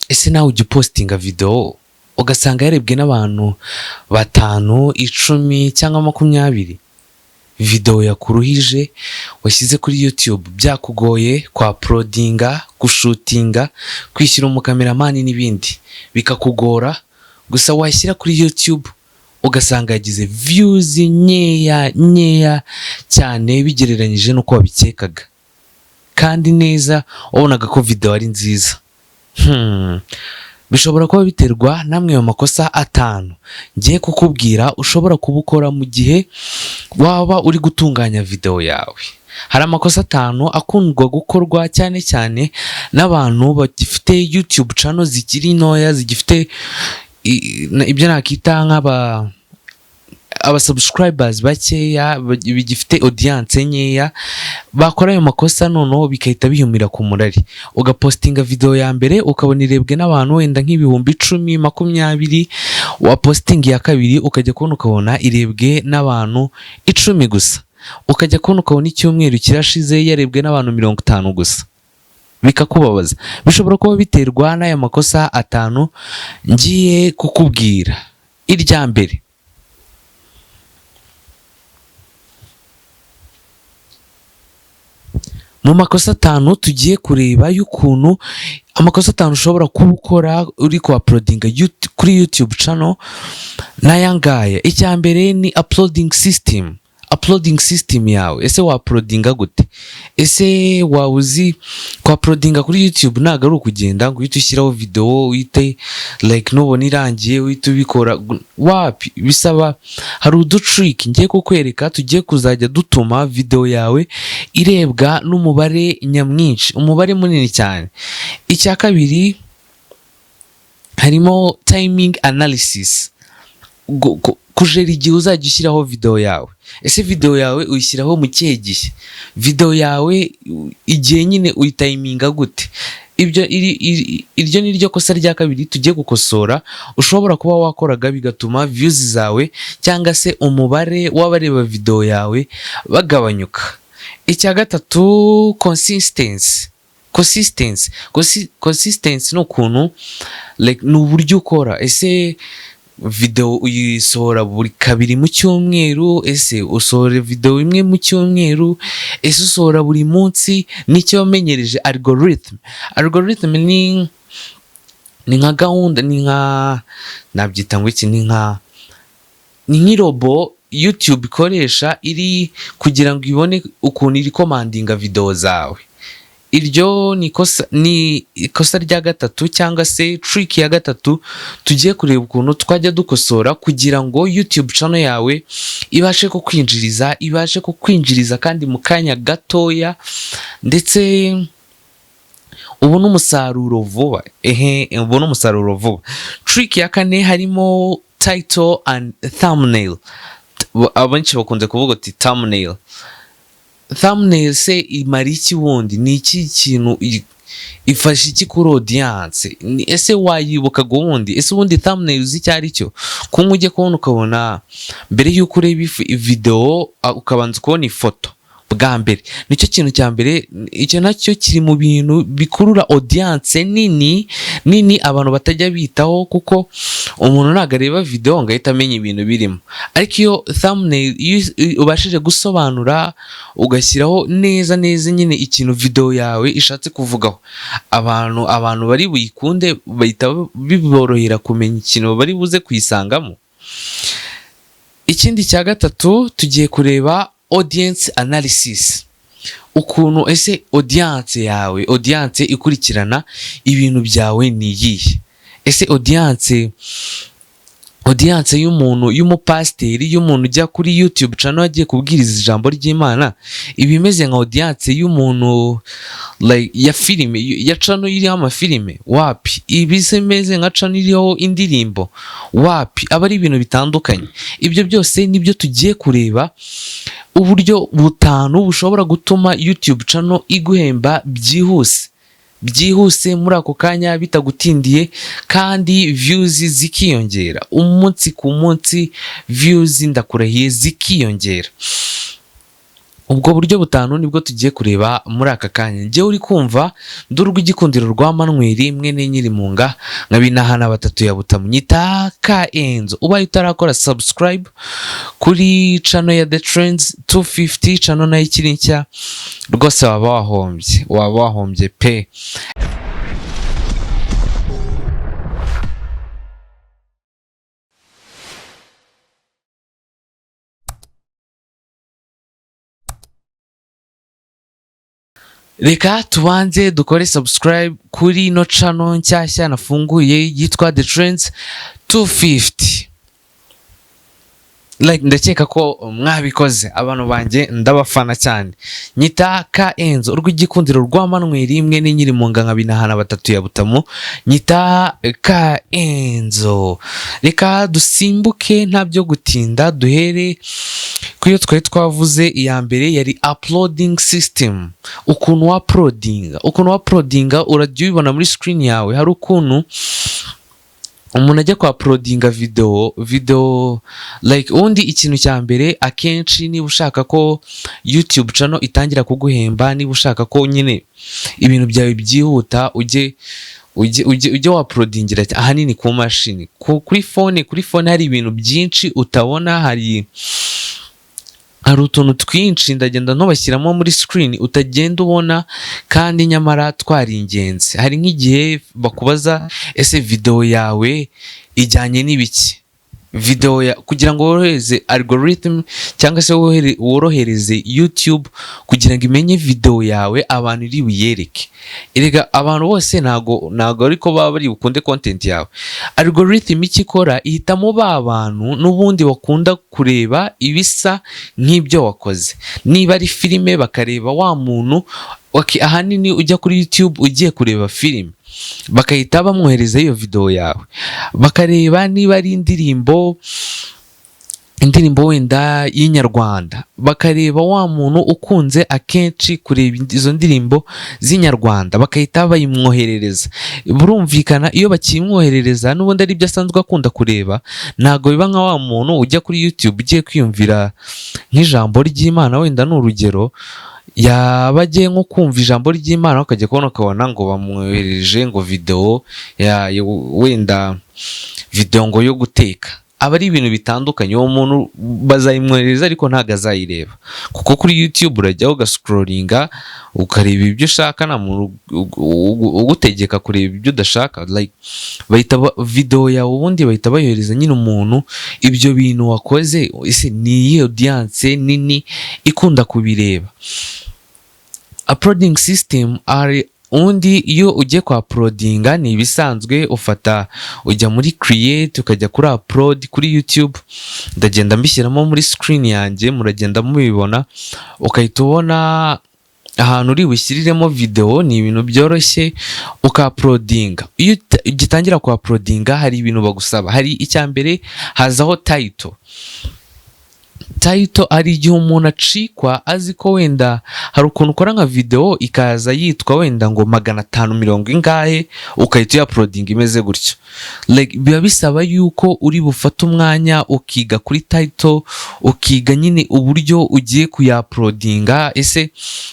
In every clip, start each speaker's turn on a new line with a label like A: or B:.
A: Ese nawe ujya upostinga video ugasanga yarebwe n'abantu batanu, 10 cyangwa 20? Video yakuruhije washyize kuri YouTube, byakugoye kwa uploadinga, gushootinga, kwishyura umucameraman n'ibindi bikakugora, gusa washyira kuri YouTube ugasanga yagize views nkeya nkeya cyane bigereranyije n'uko wabikekaga, kandi neza wabonaga ko video ari nziza. Bishobora kuba biterwa n'amwe mu makosa atanu ngiye kukubwira ushobora kuba ukora mu gihe waba uri gutunganya video yawe. Hari amakosa atanu akundwa gukorwa cyane cyane n'abantu bagifite YouTube channel zikiri ntoya, zigifite ibyo nakita nk'aba aba subscribers bakeya, bigifite audience nkeya. Bakora ayo makosa noneho bigahita bihumira ku murari. Ugapostinga video ya mbere ukabona irebwe n'abantu wenda nk'ibihumbi 10, 20, wapostinga iya kabiri ukajya kubona ukabona irebwe n'abantu 10 gusa, ukajya kubona ukabona icyumweru kirashize yarebwe n'abantu 50 gusa, bikakubabaza. Bishobora kuba biterwa n'aya makosa atanu ngiye kukubwira. Irya mbere, mu makosa atanu tugiye kureba y'ukuntu amakosa atanu ushobora kuba ukora uri ku uploadinga kuri YouTube channel n'aya ngaya. Icya mbere ni uploading system. Uploading system yawe, ese wa uploadinga gute? Ese waba uzi ku uploadinga kuri YouTube? Ntabwo ari ukugenda ngo uhite ushyiraho video, uhite like nubona irangiye uhite ubikora. Wapi, bisaba hari udutrick ngiye kukwereka tugiye kuzajya dutuma video yawe irebwa n'umubare nyamwinshi, umubare munini cyane. Icya kabiri harimo timing analysis, kujera igihe uzajya ushyiraho video yawe. Ese video yawe uyishyiraho mu kihe gihe? Video yawe igihe nyine uyitiminga gute? Ibyo iryo ni ryo kosa rya kabiri tugiye gukosora ushobora kuba wakoraga bigatuma views zawe cyangwa se umubare w'abareba video yawe bagabanyuka. Icya gatatu, consistency. Consistency. Consistency ni ukuntu like, ni uburyo ukora. Ese video uyisohora buri kabiri mu cyumweru? Ese usohora video imwe mu cyumweru? Ese usohora buri munsi? Nicyo wamenyereje algorithm. Algorithm ni nka gahunda, ni nka nabyita ngo iki, ni nk'irobot YouTube ikoresha iri kugira ngo ibone ukuntu iri commandinga video zawe. Iryo ni ikosa rya gatatu cyangwa se trick ya gatatu tugiye kureba ukuntu twajya dukosora kugira ngo YouTube channel yawe ibashe kukwinjiriza kandi mu kanya gatoya, ndetse ubone umusaruro vuba. Ehe, ubone umusaruro vuba. Trick ya kane harimo title and thumbnail. Abenshi bakunze kuvuga ati thumbnail. Thumbnail se imara iki wundi? Ni iki kintu ifasha iki kuri audience? Ese wayibukaga ubundi? Ese ubundi thumbnail uzi icyo ari cyo? Kumwe ujya kubona ukabona mbere y'uko ureba video, ukabanza ukabona ifoto bwa mbere, nicyo kintu cya mbere. Icyo nacyo kiri mu bintu bikurura audience nini nini abantu batajya bitaho, kuko umuntu ntabwo areba video ngo ahite amenya ibintu birimo. Ariko iyo thumbnail, iyo ubashije gusobanura ugashyiraho neza neza nyine ikintu video yawe ishatse kuvugaho, abantu bari buyikunde, bahita biborohera kumenya ikintu bari buze kuyisangamo. Ikindi cya gatatu tugiye kureba audience analysis, ukuntu ese audience yawe, audience ikurikirana ibintu byawe ni iyihe? Ese audience y'umuntu y'umupasiteri, y'umuntu ujya kuri YouTube channel agiye kubwiriza ijambo ry'Imana, iba imeze nka audience y'umuntu like ya filime, ya channel iriho amafilime? Wapi. Iba imeze nka channel iriho indirimbo? Wapi, aba ari ibintu bitandukanye. Ibyo byose nibyo tugiye kureba, uburyo butanu bushobora gutuma YouTube channel iguhemba byihuse byihuse muri ako kanya bitagutindiye, kandi views zikiyongera umunsi ku munsi. Views ndakurahiye zikiyongera. Ubwo buryo butanu nibwo tugiye kureba muri aka kanya. Njyewe uri kumva ndurwa igikundiro rwa Manuel mwene Nyirimunga, nkabinahana batatu ya Butamu, nyita ka Enzo. Ubaye utarakora subscribe kuri channel ya The Trends 250, channel nayo ikiri nshya rwose, waba wahombye, waba wahombye pe. Reka tubanze dukore subscribe kuri ino channel nshyashya nafunguye yitwa The Trends 250. Like, ndakeka ko mwabikoze, abantu banjye ndabafana cyane. Nyita ka Enzo urw'igikundiro rwa Manuel mwene Nyirimunga, nkabinahana batatu ya Butamu, nyita ka Enzo. Reka dusimbuke nta byo gutinda, duhere ku yo twari twavuze. Iya mbere yari uploading system, ukuntu wa uploadinga. Ukuntu wa uploadinga urajya ubibona muri screen yawe. Hari ukuntu umuntu ajya kwa uploadinga video like ubundi ikintu cya mbere, akenshi niba ushaka ko YouTube channel itangira kuguhemba, niba ushaka ko nyine ibintu byawe byihuta, ujye wa uploadingira ahanini ku mashini. Kuri phone hari ibintu byinshi utabona, hari utuntu twinshi ndagenda ntubashyiramo muri screen utagenda ubona kandi nyamara twari ingenzi. Hari nk'igihe bakubaza: "Ese video yawe ijyanye n'ibiki?" Video ya kugira ngo worohereze algorithm cyangwa se worohereze YouTube kugira ngo imenye video yawe abantu iri buyereke. Erega abantu bose ntago ariko baba bari bukunde content yawe. Algorithm icyo ikora, ihitamo ba bantu n'ubundi bakunda kureba ibisa nk'ibyo wakoze. Niba ari filime, bakareba wa muntu, okay, ahanini ujya kuri YouTube ugiye kureba filime, bakahita bamwohereza iyo video yawe. Bakareba niba ari indirimbo, indirimbo wenda y'inyarwanda, bakareba wa muntu ukunze akenshi kureba izo ndirimbo z'inyarwanda, bakahita bayimwoherereza. Burumvikana, iyo bakimwoherereza n'ubundi ari byo asanzwe akunda kureba. Ntabwo biba nka wa muntu ujya kuri YouTube ugiye kwiyumvira nk'ijambo ry'Imana, wenda ni urugero, yaba agiye nko kumva ijambo ry'Imana, akajya kubona ukabona ngo bamwoherereje ngo video ya wenda video ngo yo guteka. Aba ari ibintu bitandukanye. Uwo muntu bazayimwoherereza ariko ntabwo azayireba, kuko kuri YouTube urajyaho ugascrollinga ukareba ibyo ushaka, nta muntu ugutegeka kureba ibyo udashaka. Like, bahita video yawe ubundi bahita bayohereza nyine umuntu ibyo bintu wakoze. Ese ni iyihe audience nini ikunda kubireba? Uploading system ari undi, iyo ugiye kwa uploadinga ni ibisanzwe, ufata ujya muri create, ukajya kuri upload kuri YouTube. Ndagenda mbishyiramo muri screen yanjye, muragenda mubibona. Ukahita ubona ahantu uri bushyiriremo video, ni ibintu byoroshye, ukauploadinga. Iyo ugitangira ku uploadinga hari ibintu bagusaba. Hari icya mbere, hazaho title. Title, hari igihe umuntu acikwa azi ko wenda hari ukuntu ukora nka video ikaza yitwa wenda ngo 500 ingahe, ukahita uyauploadinga imeze gutyo. Like, biba bisaba yuko uri bufate umwanya ukiga kuri title, ukiga nyine uburyo ugiye kuyauploadinga. Ese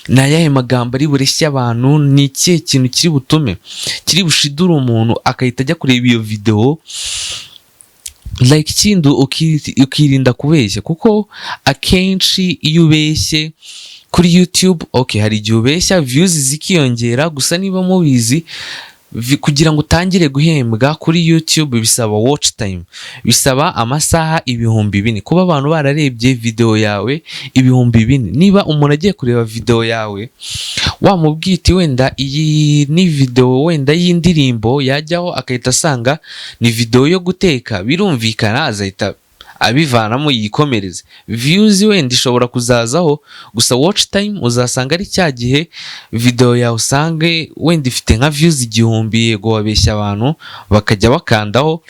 A: ni ayahe magambo ari bureshye abantu? Ni ikihe kintu kiri butume, kiri bushidure umuntu akahita ajya kureba iyo video? Like, ikindi ukirinda kubeshya, kuko akenshi iyo ubeshye kuri YouTube, okay, hari igihe ubeshya views zikiyongera. Gusa niba mubizi, kugira ngo utangire guhembwa kuri YouTube bisaba watch time, bisaba amasaha 4000, kuba abantu bararebye video yawe 4000. Niba umuntu agiye kureba video yawe, wamubwiye uti wenda iyi ni video wenda y'indirimbo, yajyaho agahita asanga ni video yo guteka, birumvikana azahita abivanamo yikomereze. Views wenda ishobora kuzazaho, gusa watch time uzasanga ari cya gihe video yawe usange wenda ifite nka views 1000, yego wabeshya abantu bakajya bakandaho,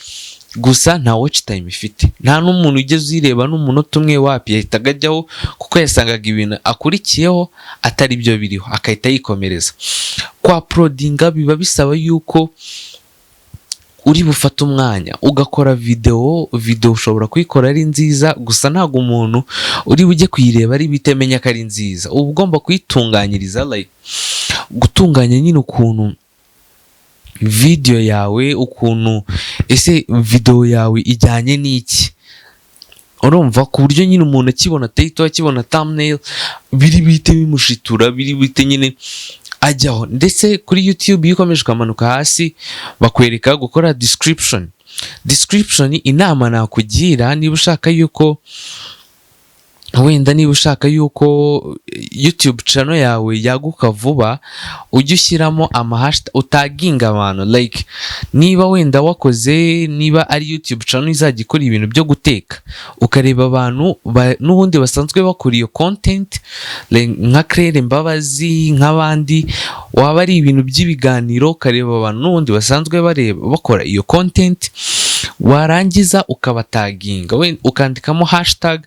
A: gusa nta watch time ifite, nta n'umuntu ugeze uyireba n'umunota umwe. Wapi, yahitaga ajyaho kuko yasangaga ibintu akurikiyeho atari byo biriho, akahita yikomereza. Kwa uploadinga biba bisaba yuko Uri bufate umwanya ugakora video. Video ushobora kuyikora ari nziza, gusa ntabwo umuntu uri bujye kuyireba ari bite menya ko ari nziza. Uba ugomba kuyitunganyiriza, like gutunganya nyine ukuntu video yawe, ukuntu ese video yawe ijyanye n'iki, urumva, ku buryo nyine umuntu akibona title, akibona thumbnail, biri bihite bimushitura, biri bihite nyine ajyaho. Ndetse kuri YouTube, iyo ukomeje ukamanuka hasi, bakwereka gukora description. Description, inama nakugira, niba ushaka yuko YouTube channel yawe yaguka vuba, ujye ushyiramo amahashtag, utaginga abantu. Like niba wenda wakoze, niba ari YouTube channel izajya ikora ibintu byo guteka, ukareba abantu n'ubundi basanzwe bakora iyo content, like nka Claire Mbabazi, nk'abandi, waba ari ibintu by'ibiganiro, ukareba abantu n'ubundi basanzwe bareba bakora iyo content, warangiza ukabataginga, ukandikamo hashtag.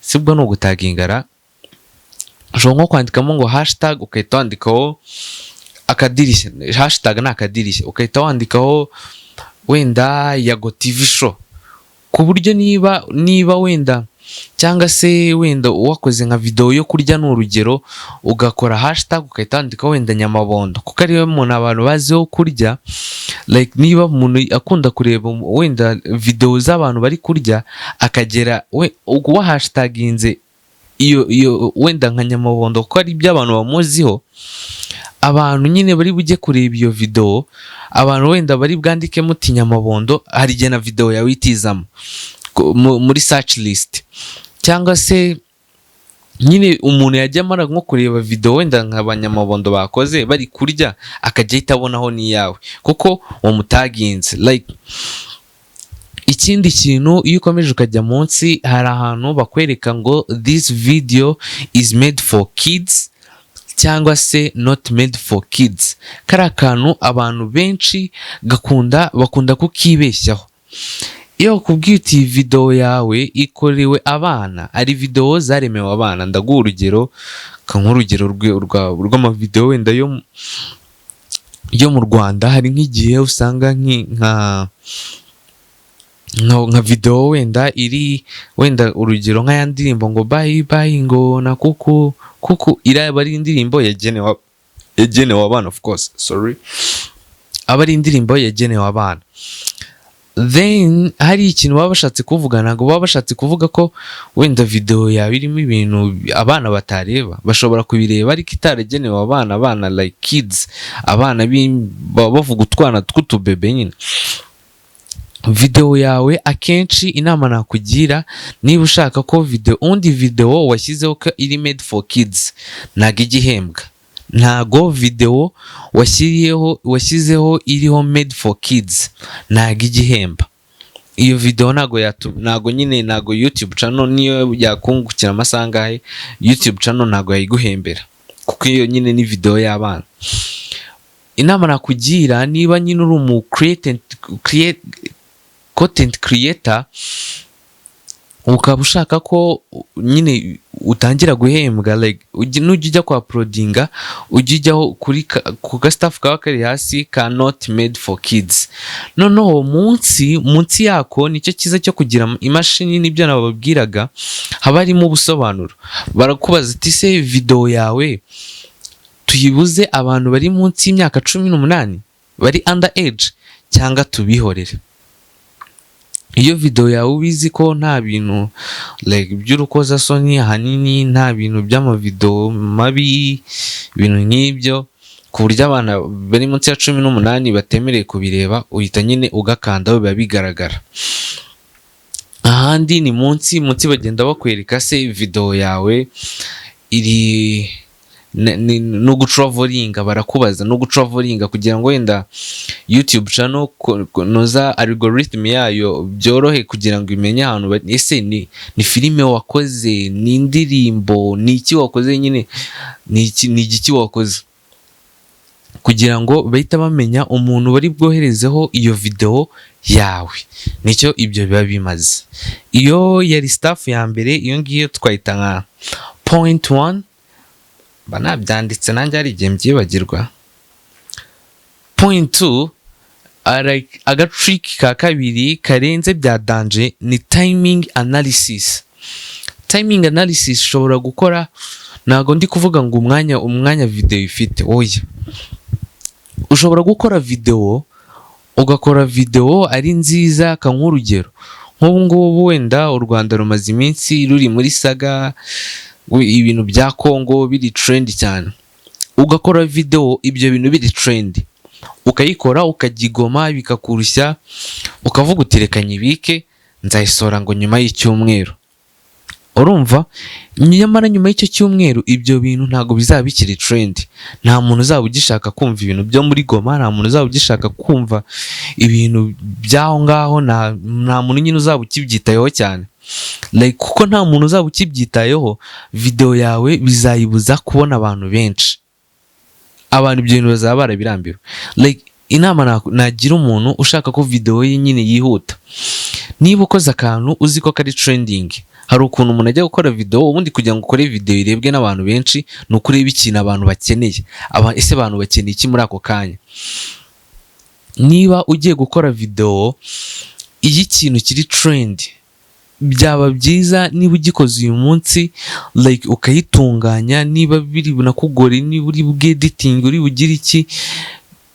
A: Sibwo ni ugutaginga ra? Ushobora nko kwandikamo ngo hashtag, ugahita wandikaho akadirishya. Hashtag ni akadirishya. Ugahita wandikaho wenda Yago TV Show, ku buryo niba wenda, cyangwa se wenda wakoze nka video yo kurya, ni urugero, ugakora hashtag, ugahita wandikaho wenda nyamabondo, kuko ariyo muntu abantu baziho kurya. Like niba umuntu akunda kureba wenda video z'abantu bari kurya, akagera we wa hashtaginze iyo wenda nka nyamabondo, kuko ari ibyo abantu bamuziho, abantu nyine bari bujye kureba iyo video, abantu wenda bari bwandikemo uti nyamabondo, hari igihe na video yawe itizamo muri search list, cyangwa se nyine umuntu yajya amara nko kureba video wenda nka banyamabondo bakoze bari kurya, akajya ahita abonaho n'iyawe kuko wamutaginze. Like ikindi kintu, iyo ukomeje ukajya munsi, hari ahantu bakwereka ngo "This video is made for kids" cyangwa se "Not made for kids". Kariya kantu abantu benshi bakunda kukibeshyaho. Iyo bakubwiye uti video yawe ikorewe abana, ari video zaremewe abana. Ndaguha urugero, nk'urugero rw'amavideo wenda yo mu Rwanda. Hari nk'igihe usanga nka video wenda iri, wenda urugero nka ya ndirimbo ngo "Bye bye" ngo na kuku kuku, iriya ari indirimbo yagenewe abana. Of course, sorry, aba ari indirimbo yagenewe abana. Then hari ikintu baba bashatse kuvuga. Ntabwo baba bashatse kuvuga ko wenda video yawe irimo ibintu abana batareba. Bashobora kubireba, ariko itaragenewe abana. Abana, like kids, abana baba bavuga utwana tw'utubebe nyine. Video yawe akenshi, inama nakugira, niba ushaka ko video, undi video washyizeho ko iri made for kids, ntabwo ijya ihembwa. Ntago video washyiriyeho, washyizeho iriho made for kids, ntago ijya ihemba. Iyo video ntago yatu, ntago nyine, ntago YouTube channel, niyo yakungukira amasaha angahe, YouTube channel ntago yayiguhembera, kuko iyo nyine ni video y'abana. Inama nakugira, niba nyine uri umu content creator, ukaba ushaka ko nyine utangira guhembwa, like nujya ujya kwa uploadinga, ujye ujyaho kuri ku ga stuff kaba kari hasi ka "Not made for kids". Noneho munsi yako, nicyo cyiza cyo kugira imashini, nibyo nababwiraga, haba harimo ubusobanuro. Barakubaza ati: "Se video yawe tuyibuze abantu bari munsi y'imyaka 18, bari under age, cyangwa tubihorere?" Iyo video yawe ubizi ko nta bintu like by'urukozasoni, ahanini nta bintu by'amavideo mabi, ibintu nk'ibyo, ku buryo abana bari munsi ya 18 batemerewe kubireba, uhita nyine ugakandaho, biba bigaragara. Ahandi ni munsi bagenda bakwereka se video yawe iri no gutravelinga. Barakubaza no gutravelinga kugira ngo wenda YouTube channel noza algorithm yayo byorohe kugira ngo imenye ahantu ese ni filime wakoze, ni indirimbo, ni iki wakoze nyine, ni iki, ni igiki wakoze, kugira ngo bahite bamenya umuntu bari bwoherezeho iyo video yawe. Nicyo ibyo biba bimaze. Iyo yari stuff ya mbere. Iyo ngiyo twayita nka point one. Mba nabyanditse, nanjye hari igihe mbyibagirwa. Point two, Like, agatrick ka kabiri karenze bya danger ni timing analysis. Timing analysis ushobora gukora, ntabwo ndi kuvuga ngo umwanya video ifite, oya. Ushobora gukora video, ugakora video ari nziza. Ka nk'urugero, nk'ubu ngubu wenda u Rwanda rumaze iminsi ruri muri saga, ibintu bya Congo biri trend cyane. Ugakora video ibyo bintu biri trend, ukayikora, ukajya i Goma bikakurushya, ukavuga uti: "Reka nyibike, nzayisohora ngo nyuma y'icyumweru." Urumva, nyamara nyuma y'icyo cyumweru ibyo bintu ntabwo bizaba bikiri trend. Nta muntu uzaba ugishaka kumva ibintu byo muri Goma, nta muntu uzaba ugishaka kumva ibintu by'aho ngaho, nta muntu nyine uzaba ukibyitayeho cyane. Like, kuko nta muntu uzaba ukibyitayeho, video yawe bizayibuza kubona abantu benshi. Abantu ibyo bintu bazaba barabirambiwe. Like, inama nagira umuntu ushaka ko video ye nyine yihuta: niba ukoze akantu uzi ko kari trending, hari ukuntu umuntu ajya gukora video. Ubundi kugira ngo ukore video irebwe n'abantu benshi ni uko ureba ikintu abantu bakeneye. Ese abantu bakeneye iki muri ako kanya? Niba ugiye gukora video iyo ikintu kiri trend, byaba byiza niba ugikoze uyu munsi, like, ukayitunganya, niba biri bunakugore, niba uri bweditinge, uri bugire iki,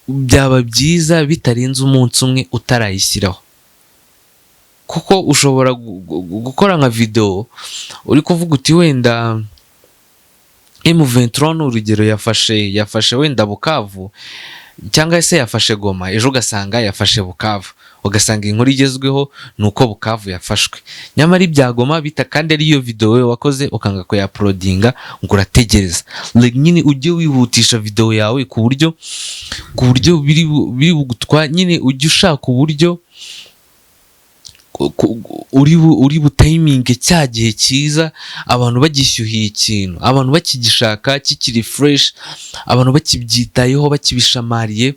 A: byaba byiza bitarenze umunsi umwe utarayishyiraho. Kuko ushobora gukora nka video uri kuvuga uti wenda M23 ni urugero, yafashe wenda Bukavu cyangwa se yafashe Goma, ejo ugasanga yafashe Bukavu, ugasanga inkuru igezweho ni uko Bukavu yafashwe, nyamara ibya Goma bita kandi ariyo video wowe wakoze, ukanga kuyauploadinga ngo urategereza. Like, nyine ujye wihutisha video yawe ku buryo biri bugutwa nyine, ujye ushaka uburyo uri butiminge cya gihe cyiza abantu bagishyuhiye ikintu, abantu bakigishaka, kikiri fresh, abantu bakibyitayeho, bakibishamariye.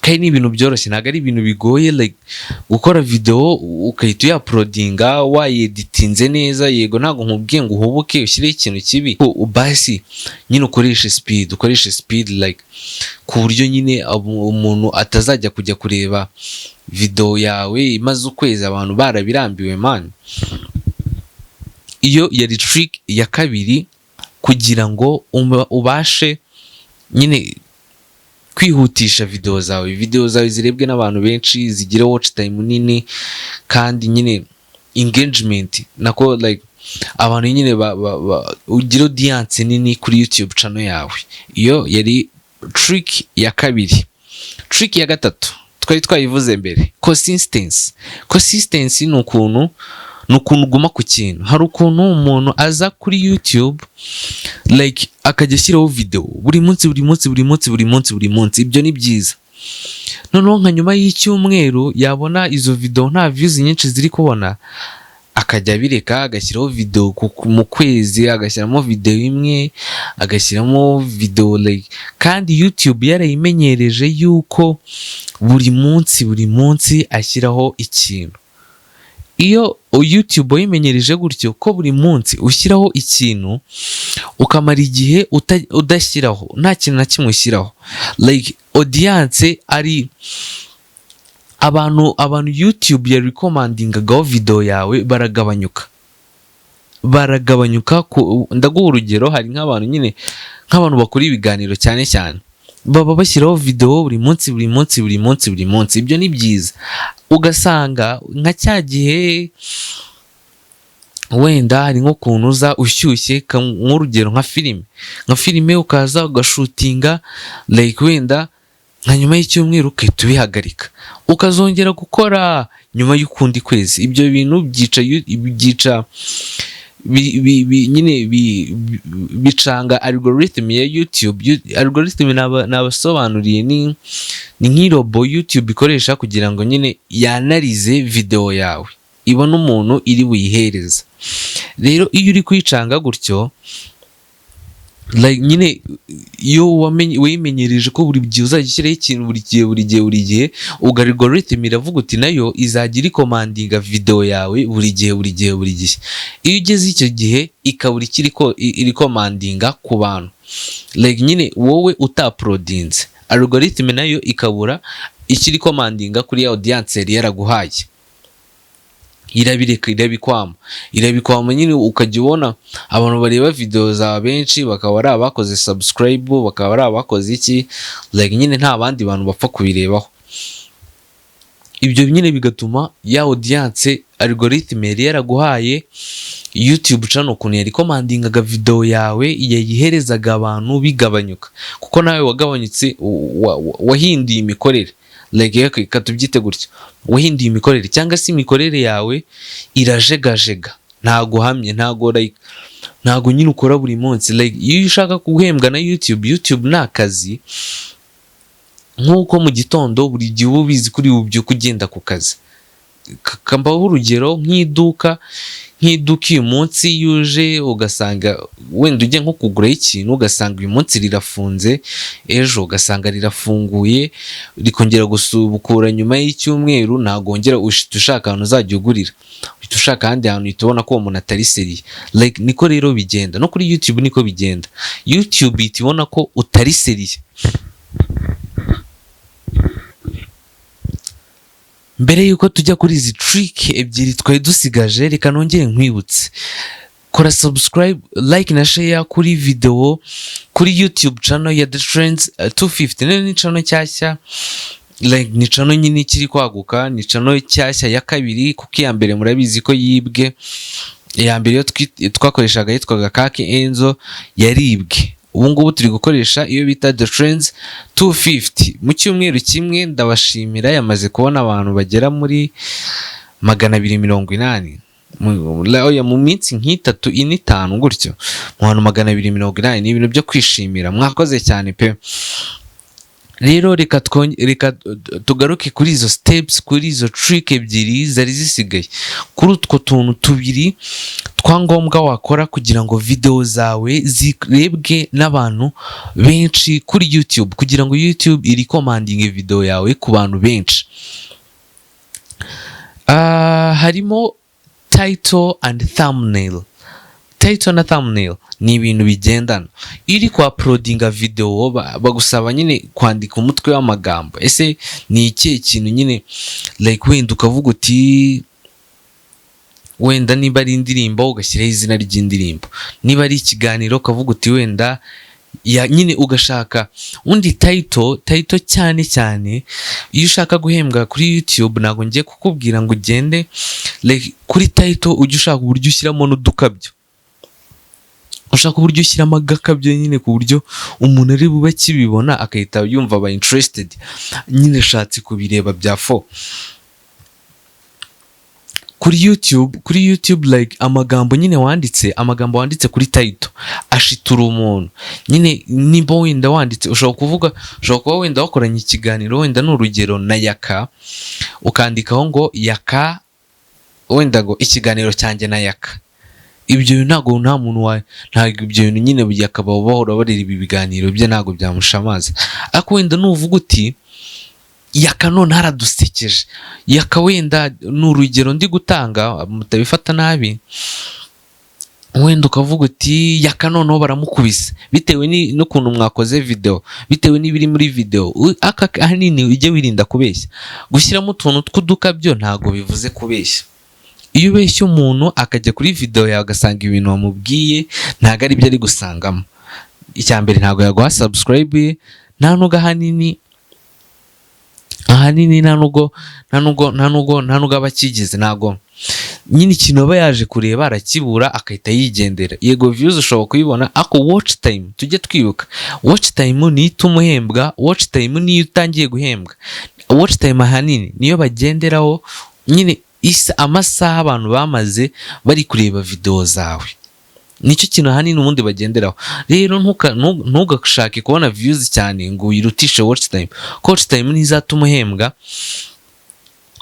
A: Kandi ni ibintu byoroshye, ntabwo ari ibintu bigoye. Like, gukora video ukahita uyauploadinga wayeditinze neza. Yego, ntabwo nkubwiye ngo uhubuke ushyireho ikintu kibi. Basi nyine ukoreshe speed, ukoreshe speed, like, ku buryo nyine umuntu atazajya kujya kureba video yawe imaze ukwezi, abantu barabirambiwe, man. Iyo yari trick ya kabiri kugira ngo ubashe nyine kwihutisha video zawe, video zawe zirebwe n'abantu benshi, zigire watch time nini, kandi nyine engagement nako, like, abantu nyine ugire audience nini kuri YouTube channel yawe. Iyo yari trick ya kabiri. Trick ya gatatu twari twayivuze mbere, consistency. Consistency ni ukuntu uguma ku kintu. Hari ukuntu umuntu aza kuri YouTube, like, akajya ashyiraho video buri munsi, buri munsi, buri munsi, buri munsi, buri munsi. Ibyo ni byiza. Noneho nka nyuma y'icyumweru yabona izo video nta views nyinshi ziri kubona, akajya abireka, agashyiraho video mu kwezi agashyiramo video imwe, agashyiramo video, like, kandi YouTube yarayimenyereje yuko buri munsi, buri munsi ashyiraho ikintu. Iyo YouTube wayimenyereje gutyo ko buri munsi ushyiraho ikintu, ukamara igihe udashyiraho, nta kintu na kimwe ushyiraho, like, audience ari abantu YouTube ya recommendingagaho video yawe baragabanyuka, baragabanyuka. Ndaguha urugero: hari nk'abantu nyine, nk'abantu bakora ibiganiro cyane cyane, baba bashyiraho video buri munsi, buri munsi, buri munsi, buri munsi. Ibyo ni byiza. Ugasanga nka cya gihe wenda hari nk'ukuntu uza ushyushye, nk'urugero nka filime, ukaza ugashootinga, like, wenda nka nyuma y'icyumweru ugahita ubihagarika, ukazongera gukora nyuma y'ukundi kwezi. Ibyo bintu byica nyine bicanga algorithm ya YouTube. Algorithm nabasobanuriye ni nk'irobot YouTube ikoresha kugira ngo nyine yanalyze video yawe, ibone umuntu iri buyihereza. Rero iyo uri kuyicanga gutyo, like, nyine iyo wimenyereje ko buri gihe uzajya ushyiraho ikintu, buri gihe, buri gihe, buri gihe, ubwo algorithm iravuga uti nayo izajya irecommendinga video yawe buri gihe, buri gihe, buri gihe. Iyo ugeze icyo gihe ikabura ikiri ko irecommendinga ku bantu, like, nyine wowe utauploadinze, algorithm nayo ikabura icyo irecommendinga kuri ya audience yari yaraguhaye irabireka, irabikwama, irabikwama nyine. Ukajya ubona abantu bareba video za benshi bakaba ari abakoze subscribe, bakaba ari abakoze iki, like nyine nta bandi bantu bapfa kubirebaho. Ibyo nyine bigatuma ya audience algorithm yari yaraguhaye YouTube channel, ukuntu yarecommendingaga video yawe, yayiherezaga abantu, bigabanyuka, kuko nawe wagabanyutse, wahinduye imikorere. Like reka tubyite gutyo, wahinduye imikorere cyangwa se imikorere yawe irajegajega, ntago uhamye, ntago like ntago nyine ukora buri munsi. Like iyo ushaka guhembwa na YouTube, YouTube ni akazi nk'uko mu gitondo buri gihe uba ubizi kuri bubyuke ugenda ku kazi. Kambaho urugero nk'iduka uyu munsi yuje ugasanga wenda ujya nko kugurayo ikintu, ugasanga uyu munsi rirafunze, ejo ugasanga rirafunguye, rikongera gusubukura nyuma y'icyumweru, ntabwo wongera uhita ushaka ahantu uzajya ugurira, uhita ushaka ahandi hantu, uhita ubona ko uwo muntu atari sérieux. Like niko rero bigenda no kuri YouTube, niko bigenda. YouTube ihita ibona ko utari sérieux. Mbere y'uko tujya kuri izi trick ebyiri twari dusigaje, reka nongere nkwibutse: kora subscribe, like na share kuri video, kuri YouTube channel ya The Trends 250. None ni channel nshyashya, like ni channel nyine ikiri kwaguka, ni channel nshyashya ya kabiri, kuko iya mbere murabizi ko yibwe. Iya mbere iyo twakoreshaga yitwaga Kaki Enzo, yaribwe. Ubu ngubu turi gukoresha iyo bita The Trends 250. Mu cyumweru kimwe, ndabashimira, yamaze kubona abantu bagera muri 280. Oya, mu minsi nk'itatu, ine, itanu gutyo, mu bantu 280, ni ibintu byo kwishimira. Mwakoze cyane pe. Rero reka tugaruke kuri izo steps, kuri izo trick ebyiri zari zisigaye, kuri utwo tuntu tubiri twa ngombwa wakora kugira ngo video zawe zirebwe n'abantu benshi kuri YouTube, kugira ngo YouTube irecommendinge video yawe ku bantu benshi. Harimo title and thumbnail. Title na thumbnail ni ibintu bigendana. Iyo uri kwa uploadinga video, bagusaba nyine kwandika umutwe w'amagambo. Ese ni ikihe kintu nyine, like wenda ukavuga uti wenda niba ari indirimbo, ugashyiraho izina ry'indirimbo, niba ari ikiganiro ukavuga uti wenda ya nyine ugashaka undi title. Title cyane cyane iyo ushaka guhembwa kuri YouTube, ntabwo ngiye kukubwira ngo ugende, like kuri title ujye ushaka uburyo ushyiramo n'udukabyo, ushaka uburyo ushyiramo agakabyo nyine ku buryo umuntu ari bube akibibona agahita yumva aba interested nyine, ashatse kubireba bya fo. Kuri YouTube like amagambo nyine wanditse, amagambo wanditse kuri title ashitura umuntu nyine. Nimba wenda wanditse, ushobora kuvuga, ushobora kuba wenda wakoranye ikiganiro, wenda ni urugero, na Yaka, ukandikaho ngo Yaka, wenda ngo ikiganiro cyanjye na Yaka. Ibyo bintu ntabwo nta muntu wa ntabwo ibyo bintu nyine Yaka bahora bareba ibi biganiro bye, ntabwo byamushamaza. Ariko wenda nuvuga uti Yaka none haradusekeje, Yaka, wenda ni urugero ndi gutanga, mutabifata nabi, wenda ukavuga uti Yaka noneho baramukubise, bitewe n'ukuntu mwakoze video, bitewe n'ibiri muri video. Aka ahanini ujye wirinda kubeshya. Gushyiramo utuntu tw'udukabyo ntabwo bivuze kubeshya. Iyo ubeshya umuntu akajya kuri video yawe agasanga ibintu wamubwiye ntabwo ari byo ari gusangamo, icya mbere ntabwo yaguha subscribe, nta nubwo ahanini nta nubwo aba akigize, ntabwo nyine ikintu aba yaje kureba arakibura, agahita yigendera. Yego, views ushobora kuyibona, ariko watch time, tujye twibuka, watch time niyo ituma uhembwa, watch time niyo utangiye guhembwa. Watch time ahanini niyo bagenderaho nyine, isa amasaha abantu bamaze bari kureba video zawe, nicyo kintu ahanini ubundi bagenderaho. Rero ntugashake kubona views cyane ngo wirutishe watch time, ko watch time niyo izatuma uhembwa.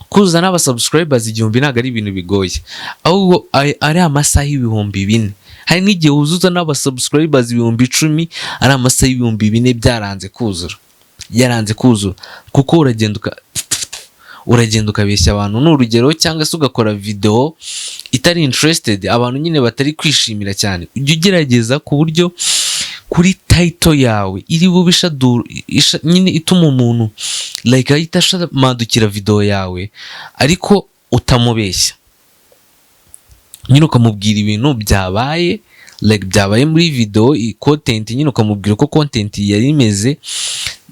A: Kuzuza n'aba subscribers 1000 ntabwo ari ibintu bigoye, ahubwo ari amasaha 4000. Hari n'igihe wuzuza n'aba subscribers 10,000 ari amasaha 4000 byaranze kuzura, yaranze kuzura, kuko uragenda ukabeshya abantu, ni urugero, cyangwa se ugakora video itari interested, abantu nyine batari kwishimira cyane. Ujye ugerageza ku buryo Kuri title yawe iri bube nyine ituma umuntu like ahita ashamadukira video yawe, ariko utamubeshya nyine, ukamubwira ibintu byabaye, like byabaye muri video, content nyine, ukamubwira uko content yari imeze,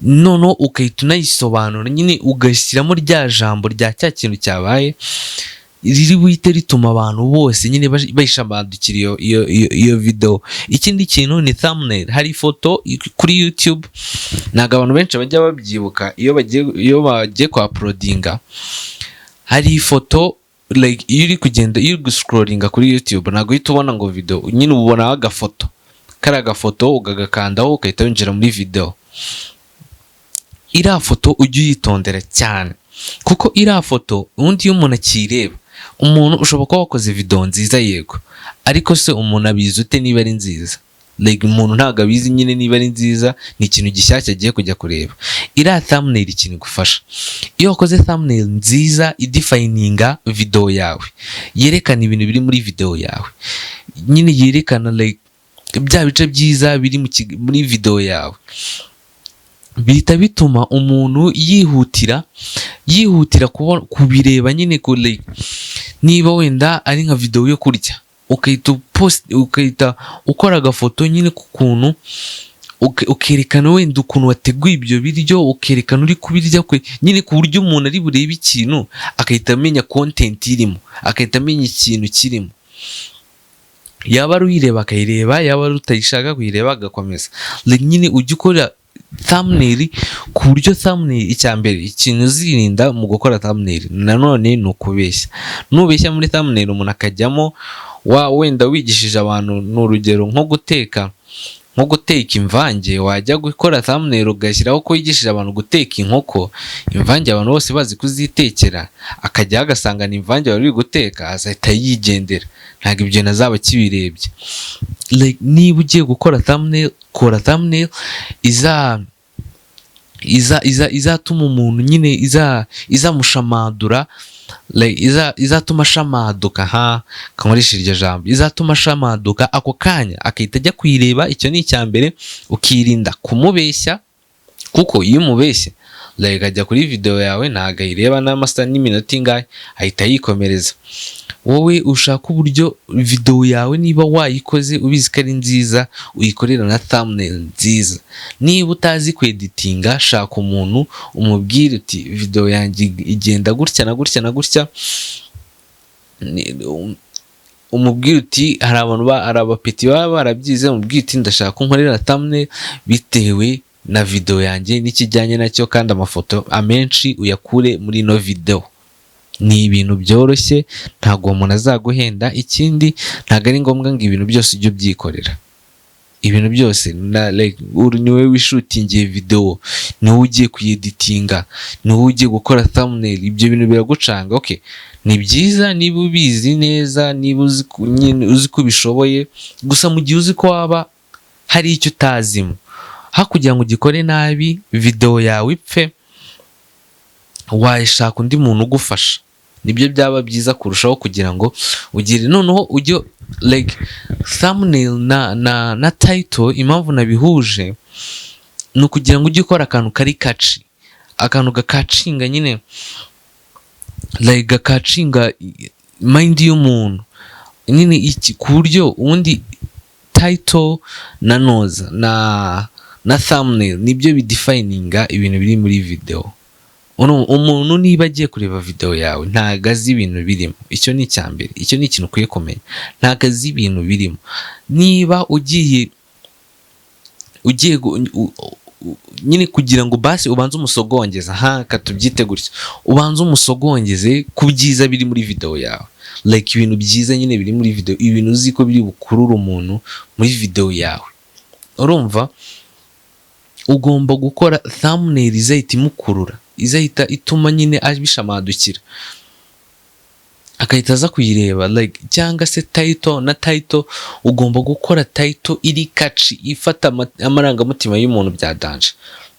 A: noneho ugahita unayisobanura nyine, ugashyiramo rya jambo rya cya kintu cyabaye riri buhite rituma abantu bose nyine bayishamadukira iyo video. Ikindi kintu ni thumbnail. Hari ifoto kuri YouTube, ntabwo abantu benshi bajya babyibuka iyo bagiye kwa uploadinga. Hari ifoto, like iyo uri kugenda, iyo uri guscrollinga kuri YouTube, ntabwo uhita ubona ngo video nyine, ubonaho agafoto. Kariya gafoto ukagakandaho, ugahita winjira muri video. Iriya foto ujye uyitondera cyane, kuko iriya foto ubundi iyo umuntu akiyireba, umuntu ushobora kuba wakoze video nziza, yego, ariko se umuntu abizi ute niba ari nziza? Like umuntu ntabwo abizi nyine niba ari nziza, ni ikintu gishyashya agiye kujya kureba. Iriya thumbnail, ikintu igufasha, iyo wakoze thumbnail nziza idefininga video yawe, yerekana ibintu biri muri video yawe nyine, yerekana like bya bice byiza biri muri video yawe, bihita bituma umuntu yihutira kubireba nyine. Like, niba wenda ari nka video yo kurya, ukahita post, ukahita ukora agafoto nyine ku kuntu ukerekana wenda ukuntu wateguye ibyo biryo, ukerekana uri kubirya kwe nyine, ku buryo umuntu ari burebe ikintu agahita amenya content irimo, agahita amenya ikintu kirimo. Yaba ari uyireba akayireba, yaba ari utayishaka kuyireba agakomeza. Like nyine ujya ukora thumbnail ku buryo thumbnail, icya mbere ikintu uzirinda mu gukora thumbnail nanone ni ukubeshya. Nubeshya muri thumbnail, umuntu akajyamo, wa wenda wigishije abantu, ni urugero, nko guteka imvange, wajya gukora thumbnail ugashyiraho ko wigishije abantu guteka inkoko imvange, abantu bose bazi kuzitekera, akajyaho agasanga ni imvange wari uri guteka, azahita yigendera, ntabwo ibyo nazaba akibirebye. Like, niba ugiye gukora thumbnail, kora thumbnail iza iza iza izatuma umuntu nyine izamushamadura, like, izatuma ashamaduka, ha kankoresha iryo jambo, izatuma ashamaduka ako kanya akahita ajya kuyireba. Icyo ni icya mbere, ukirinda kumubeshya, kuko iyo umubeshye, like ajya kuri video yawe, ntabwo ayireba n'amasaha n'iminota ingahe, ahita yikomereza. Wowe ushaka uburyo video yawe, niba wayikoze ubizi ko ari nziza, uyikorera na thumbnail nziza. Niba utazi kweditinga, shaka umuntu umubwire uti: "Video yanjye igenda gutya na gutya na gutya." Umubwire uti hari abantu hari abapeti baba barabyize, umubwire uti: "Ndashaka ko nkorera thumbnail bitewe na video yanjye n'ikijyanye nacyo, kandi amafoto amenshi uyakure muri ino video." Ni ibintu byoroshye, ntabwo uwo muntu azaguhenda. Ikindi, ntabwo ari ngombwa ngo ibintu byose ujye ubyikorera. Ibintu byose na like, uri ni wowe wishootingiye video, ni wowe ugiye kuyeditinga, ni wowe ugiye gukora thumbnail, ibyo bintu biragucanga. Okay, ni byiza niba ubizi neza, niba uzi nyine uzi ko ubishoboye. Gusa mu gihe uzi ko waba hari icyo utazimo, aho kugira ngo ugikore nabi video yawe ipfe, wayishaka undi muntu ugufasha, nibyo byaba byiza kurushaho, kugira ngo ugire noneho ujye like thumbnail na title. Impamvu nabihuje ni ukugira ngo ujye ukora akantu kari catchy, akantu gacatchinga nyine, like gacatchinga mind y'umuntu nyine iki, ku buryo ubundi title na noza na thumbnail nibyo bidefininga ibintu biri muri video. Umuntu niba agiye kureba video yawe, ntabwo azi ibintu birimo. Icyo ni icya mbere, icyo ni ikintu ukwiye kumenya, ntabwo azi ibintu birimo. Niba ugiye nyine kugira ngo basi ubanze umusogongeze, aha tubyite gutya, ubanze umusogongeze ku byiza biri muri video yawe, like ibintu byiza nyine biri muri video, ibintu uzi ko biri bukurure umuntu muri video yawe, urumva ugomba gukora thumbnail izahita imukurura, izahita ituma nyine abishamadukira, agahita aza kuyireba. Like cyangwa se title, na title ugomba gukora title iri catchy, ifata amarangamutima y'umuntu bya danger,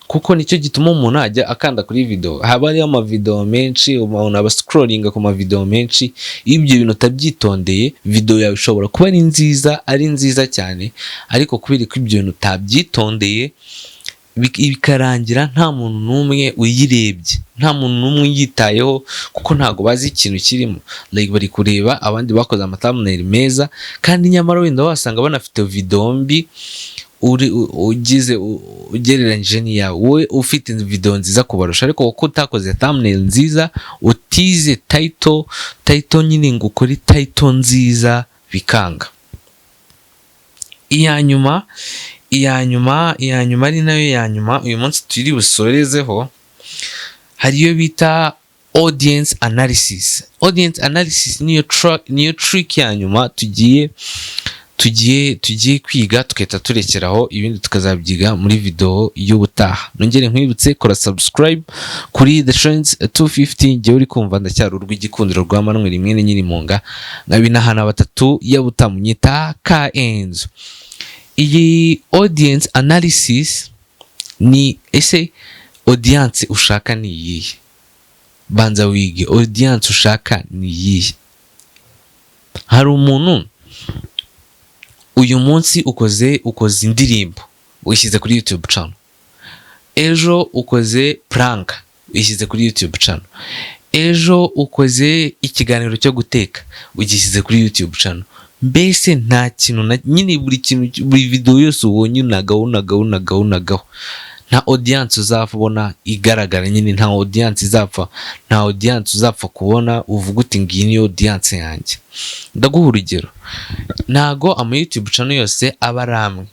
A: ku buryo umuntu azahita aza kuyireba. Kuko nicyo gituma umuntu ajya akanda kuri video. Haba hariho amavideo menshi, umuntu aba scrollinga ku mavideo menshi. Iyo ibyo bintu utabyitondeye, video yawe ishobora kuba ari nziza, ari nziza cyane, ariko kubera ko ibyo bintu utabyitondeye, bikarangira nta muntu n'umwe uyirebye, nta muntu n'umwe uyitayeho, kuko ntabwo bazi ikintu kirimo. Like, bari kureba abandi bakoze ama thumbnail meza, kandi nyamara wenda wasanga banafite video mbi uri ugize ugereranyije n'iyawe. Wowe ufite video nziza kubarusha, ariko kuko utakoze thumbnail nziza, utize title nyine ngo ukore title nziza, bikanga. Iya nyuma ari nayo ya nyuma uyu munsi turi busorezeho, hari iyo bita audience analysis. Audience analysis niyo trick ya nyuma tugiye kwiga, tugahita turekeraho, ibindi tukazabyiga muri video y'ubutaha. Nongere nkwibutse, kora subscribe kuri The Trends 250. Njyewe uri kumva ndacyari urw'igikundiro rwa Manuel mwene Nyirimunga, nkabinahana batatu yabutamunyita ka Enzo. Iyi audience analysis ni: ese audience ushaka ni iyihe? Banza wige audience ushaka ni iyihe. Hari umuntu, uyu munsi ukoze indirimbo, uyishyize kuri YouTube channel, ejo ukoze prank, uyishyize kuri YouTube channel, ejo ukoze ikiganiro cyo guteka, ugishyize kuri YouTube channel. Mbese nta kintu na nyine, buri kintu, buri video yose ubonye unagaho, unagaho, unagaho, unagaho. Nta audience uzabona igaragara nyine, nta audience izapfa, nta audience uzapfa kubona uvuga uti: "Ngiyi niyo audience yanjye." Ndaguha urugero: ntago ama YouTube channel yose aba ari amwe.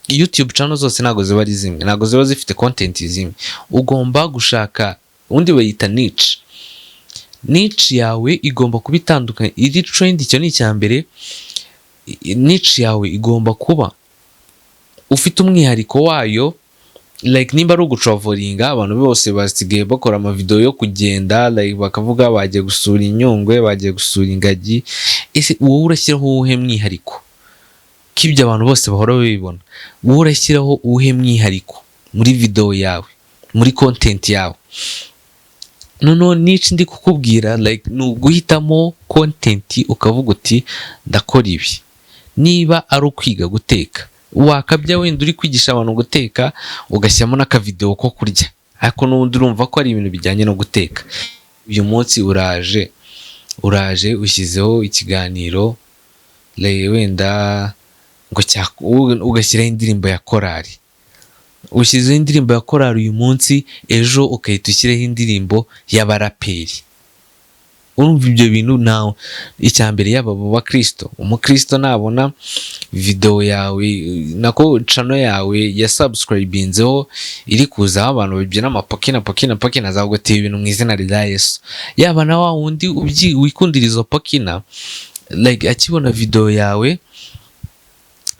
A: YouTube channel zose ntago ziba ari zimwe, ntago ziba zifite content zimwe. Ugomba gushaka ubundi bayita niche. Niche yawe igomba kuba itandukanye, iri trend. Icyo ni icya mbere. Niche yawe igomba kuba ufite umwihariko wayo. Like, nimba ari ugutravelinga, abantu bose basigaye bakora amavideo yo kugenda, like bakavuga bagiye gusura inyungwe, bagiye gusura ingagi. Ese wowe urashyiraho uwuhe mwihariko, ko ibyo abantu bose bahora babibona? Wowe urashyiraho uwuhe mwihariko muri video yawe, muri content yawe? Noneho niche ndi kukubwira, like, ni uguhitamo content ukavuga uti: "Ndakora ibi." Niba ari ukwiga guteka, wakabya wenda uri kwigisha abantu guteka, ugashyiramo n'akavideo ko kurya, ariko n'ubundi urumva ko ari ibintu bijyanye no guteka. Uyu munsi uraje ushyizeho ikiganiro, like, wenda ngo ugashyiraho indirimbo ya korali. Ushyizeho indirimbo ya korali uyu munsi, ejo ugahita ushyiraho indirimbo y'abaraperi. Urumva ibyo bintu nawe, icya mbere, yaba abo bakristo, umukristo nabona video yawe, nako channel yawe ya subscribinzeho iri kuzaho abantu babyina amapokina pokina pokina, azagutera ibintu mu izina rya Yesu. Yaba na wa wundi wikundira izo pokina, like, akibona video yawe,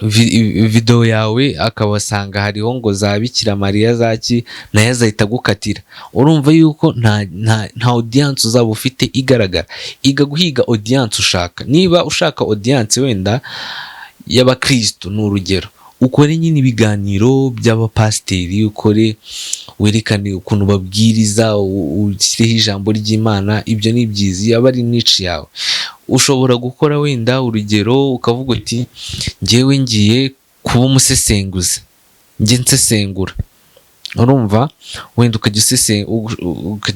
A: video yawe akabasanga hariho ngo za Bikira Mariya zaki, nayo azahita agukatira. Urumva yuko nta audience uzaba ufite igaragara. Iga guhiga audience ushaka. Niba ushaka audience wenda y'abakristo, ni urugero, ukore nyine ibiganiro by'abapasiteri, ukore werekane ukuntu babwiriza, ushyireho ijambo ry'Imana. Ibyo ni byiza, yaba ari niche yawe. Ushobora gukora wenda urugero ukavuga uti: "Njyewe ngiye kuba umusesenguzi, njye nsesengura." Urumva, wenda ukajya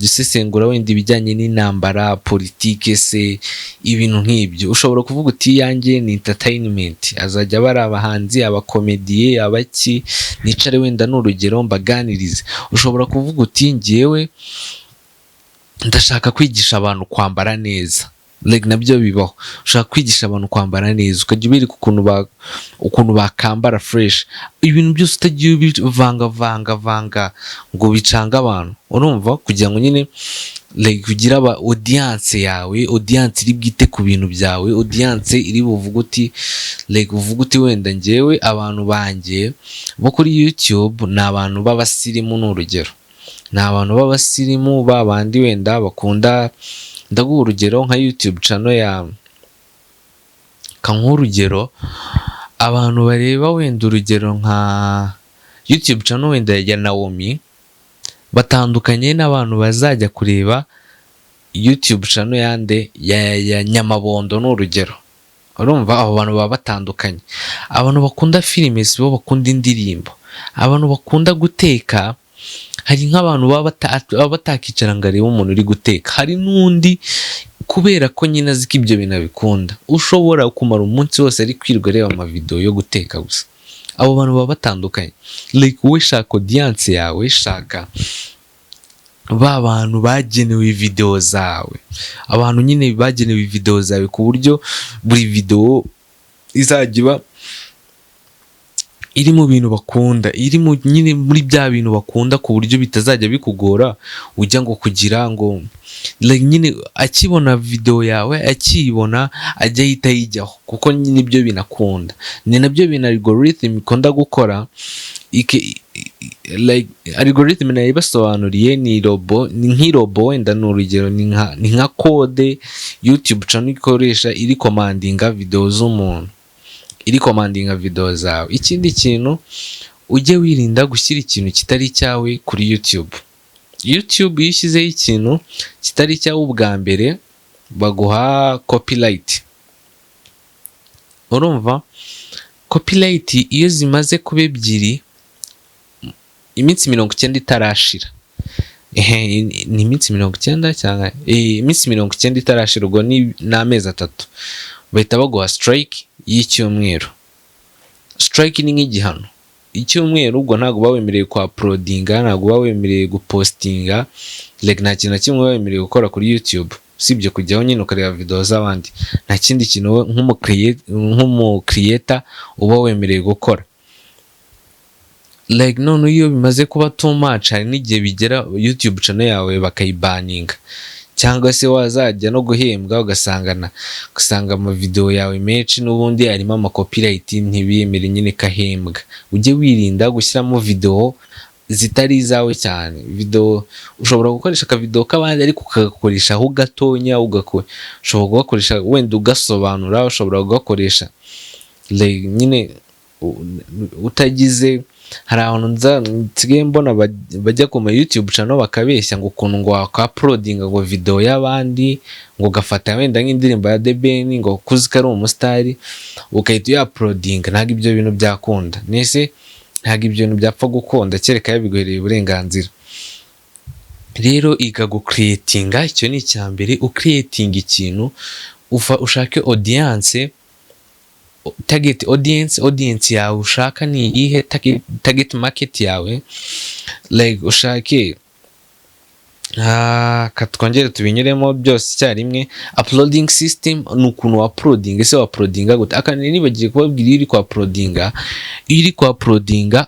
A: usesengura wenda ibijyanye n'intambara, politike se, ibintu nk'ibyo. Ushobora kuvuga uti: "Iyanjye ni entertainment, azajya aba ari abahanzi, abakomediye, abaki, nicare wenda ni urugero mbaganirize." Ushobora kuvuga uti: "Njyewe ndashaka kwigisha abantu kwambara neza." Like, nabyo bibaho. Ushaka kwigisha abantu kwambara neza, ukajya ubereka ukuntu bakambara fresh. Ibintu byose utagiye ubivangavanga vanga ngo bicange abantu. Urumva, kugira ngo nyine, like, kugira aba audience yawe, audience iri bwite ku bintu byawe, audience iri buvuge uti, like, uvuge uti: "Wenda njyewe abantu banjye bo kuri YouTube ni abantu b'abasirimu." Ni urugero, ni abantu b'abasirimu, ba bandi wenda bakunda. Ndaguha urugero nka YouTube channel ya kankuha urugero, abantu bareba wenda urugero nka YouTube channel wenda ya Naomi. Batandukanye n'abantu bazajya kureba YouTube channel yande ya Nyamabondo, ni urugero. Urumva abo bantu baba batandukanye. Abantu bakunda filime si bo bakunda indirimbo. Abantu bakunda guteka, hari nk'abantu baba batakicara ngo arebe umuntu uri guteka. Hari n'undi, kubera ko nyine azi ko ibyo bintu abikunda, ushobora kumara umunsi wose ari kwirirwa areba amavideo yo guteka gusa. Abo bantu baba batandukanye. Like, wowe shaka audience yawe, shaka ba bantu bagenewe video zawe, abantu nyine bagenewe video zawe, ku buryo buri video izajya iba iri mu bintu bakunda, iri mu nyine muri bya bintu bakunda, ku buryo bitazajya bikugora ujya ngo kugira ngo, like, nyine akibona video yawe, akiyibona ajya ahita ayijyaho, kuko nyine ibyo binakunda. Ni nabyo bintu algorithm ikunda gukora. Like, algorithm nayo ibasobanuriye ni robot, ni nk'irobot wenda, ni urugero, ni nka code YouTube channel ikoresha iri commandinga video z'umuntu, iri commandinga video zawe. Ikindi kintu, ujye wirinda gushyira ikintu kitari icyawe kuri YouTube. YouTube iyo ushyizeho ikintu kitari icyawe, ubwa mbere baguha copyright. Urumva copyright iyo zimaze kuba ebyiri, iminsi 90 itarashira, ehe, ni iminsi 90 cyangwa iminsi 90 itarashira, ubwo ni amezi 3, bahita baguha strike y'icyumweru. Strike ni nk'igihano icyumweru. Ubwo ntabwo uba wemerewe kwa uploadinga, ntabwo uba wemerewe gupostinga, like, nta kintu na kimwe uba wemerewe gukora kuri YouTube usibye kujyaho nyine ukareba video z'abandi. Nta kindi kintu wowe nk'umukiriyeta uba wemerewe gukora. Like, none iyo bimaze kuba too much, hari n'igihe bigera YouTube channel yawe bakayibaninga, cyangwa se wazajya no guhembwa ugasanga amavideo yawe menshi n'ubundi arimo amacopyright, ntibiyemere nyine kahembwa. Ujye wirinda gushyiramo video zitari izawe cyane. Video ushobora gukoresha akavideo k'abandi, ariko ukagakoreshaho gatonya, ushobora kugakoresha wenda ugasobanura, ushobora kugakoresha, like, nyine utagize. Hari ahantu nza nsigaye mbona bajya ku ma YouTube channel bakabeshya ngo ukuntu ngo waka-uploadinga ngo video y'abandi, ngo ugafata wenda nk'indirimbo ya The Ben, ngo kuzi ko ari umusitari, ugahita uya-uploadinga. Ntabwo ibyo bintu byakunda. Nese ntabwo ibyo bintu byapfa gukunda kereka yabiguhereye uburenganzira. Rero iga gucreatinga, icyo ni icya mbere. Ucreatinga ikintu, ushake audience, target audience. Audience yawe ushaka ni iyihe? Target market yawe, like, ushake. Ka twongere tubinyuremo byose icyarimwe. Uploading system ni ukuntu wa uploading. Ese wa uploadinga gute? Aka nibagiye kubabwira, iyo uri ku uploadinga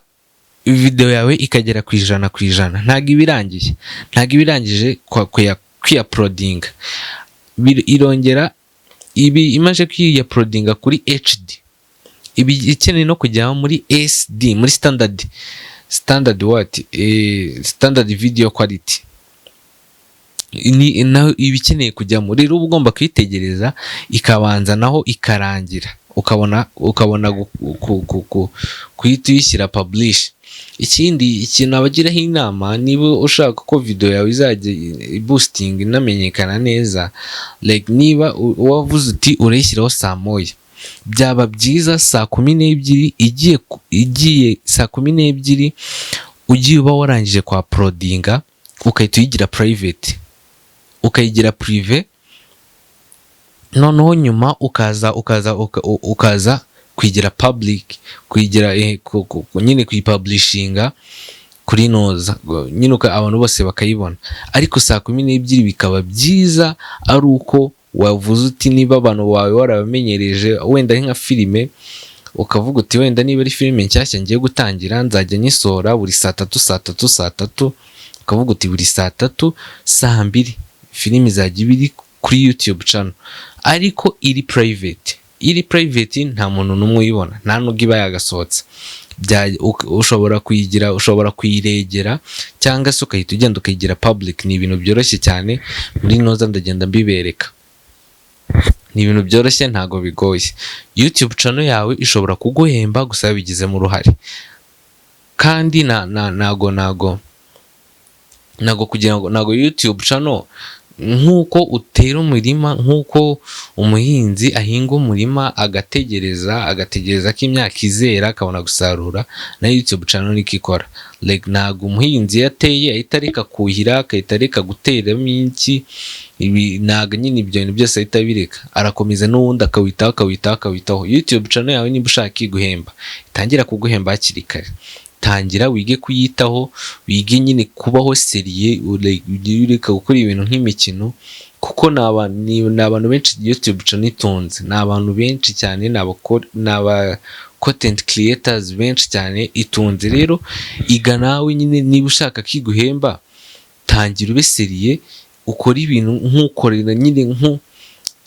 A: video yawe ikagera ku 100%, ntabwo iba irangiye, ntabwo iba irangije kwiya-uploadinga. Irongera ibi imaze kwiya-uploadinga kuri HD, iba ikeneye no kujya muri SD, muri standard what, standard video quality, ni naho iba ikeneye kujyamo. Rero uba ugomba kuyitegereza ikabanza naho ikarangira, ukabona guhita uyishyira publish. Ikindi ikintu abagiraho inama, niba ushaka ko video yawe izajya boosting inamenyekana neza, like, niba wavuze uti urayishyiraho saa 1, byaba byiza saa 12 igiye saa 12 ugiye uba warangije kwa uploadinga, ugahita uyigira private, ukayigira privé, noneho nyuma ukaza kuyigira public, kuyigira nyine kuyipublishinga kuri noza nyine abantu bose bakayibona. Ariko saa 12 bikaba byiza ari uko wavuze uti niba abantu bawe warabamenyereje, wenda ari nka filime, ukavuga uti wenda niba ari filime nshyashya ngiye gutangira, nzajya nyisohora buri saa 3, saa 3, saa 3, ukavuga uti buri saa 3, saa 2 filime izajya iba iri kuri YouTube channel, ariko iri private. Iri private nta muntu n'umwe uyibona, nta nubwo iba yagasohotse. Ushobora kuyigira, ushobora kuyiregera, cyangwa se ugahita ugenda ukayigira public. Ni ibintu byoroshye cyane. Muri noza ndagenda mbibereka, ni ibintu byoroshye, ntabwo bigoye. YouTube channel yawe ishobora kuguhemba gusa wabigizemo uruhare, kandi na na ntago ntago Ntabwo kugira ngo, ntabwo YouTube channel, nk'uko utera umurima, nk'uko umuhinzi ahinga umurima agategereza, agategereza ko imyaka izera akabona gusarura, na YouTube channel niko ikora. Like, ntabwo umuhinzi iyo ateye ahita areka kuhira, agahita areka guteramo iki, ibi, ntabwo nyine ibyo bintu byose ahita abireka. Arakomeza n'ubundi akawitaho, akawitaho, akawitaho. YouTube channel yawe, niba ushaka iguhemba, itangira kuguhemba hakiri kare, tangira wige kuyitaho, wige nyine kubaho sérieux, ujye ureka gukora ibintu nk'imikino, kuko ni abantu benshi YouTube channel itunze, ni abantu benshi cyane, ni aba content creators benshi cyane itunze. Rero iga nawe nyine, niba ushaka ko iguhemba, tangira ube sérieux, ukore ibintu nk'ukorera nyine, nku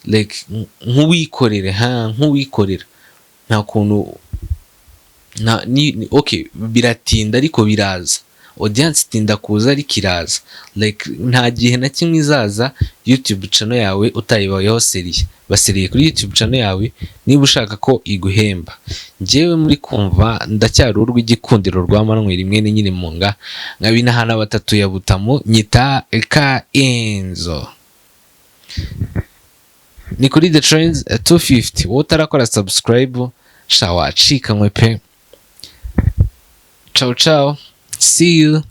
A: like nk'uwikorera, ha nk'uwikorera. Nta kuntu nta ni okay, biratinda ariko biraza. Audience itinda kuza ariko iraza. Like, nta gihe na kimwe izaza YouTube channel yawe utayibayeho sérieux. Ba sérieux kuri YouTube channel yawe niba ushaka ko iguhemba. Njyewe muri kumva ndacyari urw'igikundiro rwa Manuel mwene nyiri munga, nkabinahana batatu ya Butamu, nyita ka Enzo. Ni kuri The Trends 250. Wowe utarakora subscribe, sha wacikanywe pe. Ciao ciao, see you.